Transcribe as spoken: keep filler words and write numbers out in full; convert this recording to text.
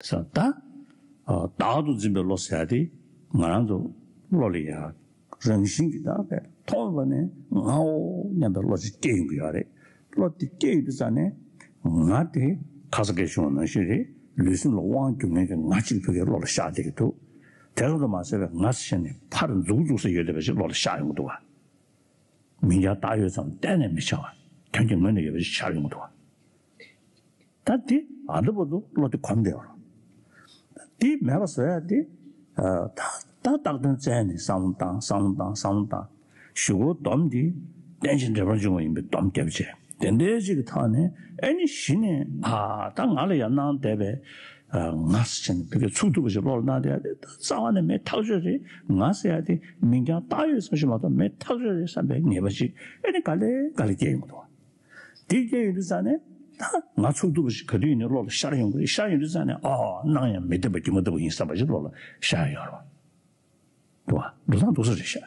ས་ད། བདག་ཏུ་འཛིན་པའི་བློ་ཟེར་ཡ་དེ་ང་རང་ཚོ་བློ་ལ་ཡ་རང་བཞིན་གྱིས་ད་བས་མཐོང་བ་ནས་ངའོ་སྙམ་པའི་བློ་ཅིག་སྐྱེ་ཡོང་གི་ཡོད་རེད། བློ་དེ་སྐྱེ་ཡོང་དུས་ཙང་ནས་ང་དེ་ཁ་སང་སྐད་བྱུང་བ་ནང་བཞིན་རེད། ལུས་སེམས་ལ་དབང་སྒྱུར་མཁན་གྱི་ང་གཅིག་ཕ་གིའི་བློ་ལ་ཤར་བསྡད་ཀྱི་འདུག་དེ་ཙམ་དུ་མ་ཟད་པའི་ང་ཟེར་ནས་ཕར་འཛུགས་འཛུགས་ས་ཡོད་བསྡད་པ་ཞིག་བློ་ལ་ཤར་ཡོང་གི་འདུག་བ། མིང་རྐྱང་བཏགས་ཡོད་ཙང་གཏན་ནས་མི་བྱ་བ། དོན་གྱི་ངོས་ནས་ཡོད་པ་ཞིག་ཤར་ཡོང་གི་འདུག་བ། ད་དེ་ཨ་འདི་བར་དུ་བློ་དེ་གོམས་བསྡད་པ་རེད། དེ་མེད་པ་བཟོ་ཡ་དེ། ད་ད་བཏགས་དོན་བཙལ་ནས་བསམ་བློ་བཏང་བསམ་བློ་བཏང་བསམ་བློ་བཏང་། གཞུག་གུ་སྡོམ་དེ་རྟེན་ཅིང་འབྲེལ་པར་འབྱུང་བ་ཡིན་པའི་སྡོམ་བརྒྱབ་བྱས། དེ་འདྲའི་ཅིག་གི་ཐོག་ནས་ཨེ་ནི་གཞི་ནས་ཨ་ད་ང་ལ་ཡང་སྣང་བསྡད་པའི་ང་ཟེར་ནས་ཕ་གི་ཚུགས་ཐུབ་པ་ཞིག་བློ་ལ་སྣང་བསྡད་ཡ་དེ་ད་རྩ་བ་ནས་མེད་ཐག་ཆོད་རེད། ང་ཟེར་ཡ་དེ་མིང་རྐྱང་བཏགས་ཡོད་ཙམ་ཞིག་མ་གཏོགས་མེད་ཐག་ཆོད་རེད་བསམ་པའི་ངེས་པ་ཅིག་ཨེ་ནི་ག་ལེ་ག་ལེ་སྐྱེ་ཡོང་གི་འདུག་དེ་སྐྱེ་ཡོང་དུས་ཙང་ནས་ད་ང་ཚུགས་ཐུབ་པ་ཞིག་ག་དུས་ཡིན་ནའི་བློ་ལ་ཤར་ཡོང་གི་རེད། ཤར་ཡོང་དུས་ཙང་ནས་ཨ་སྣང་ཡང་མི་བདེན་པ་སྒྱུ་མ་ལྟ་བུ་ཡིན་བསམ་པ་ཞིག་བློ་ལ་ཤར་ཡོང་རོགས། འདུག་བ། འདུག་སྟངས་འདུག་ས་རེད་ཤག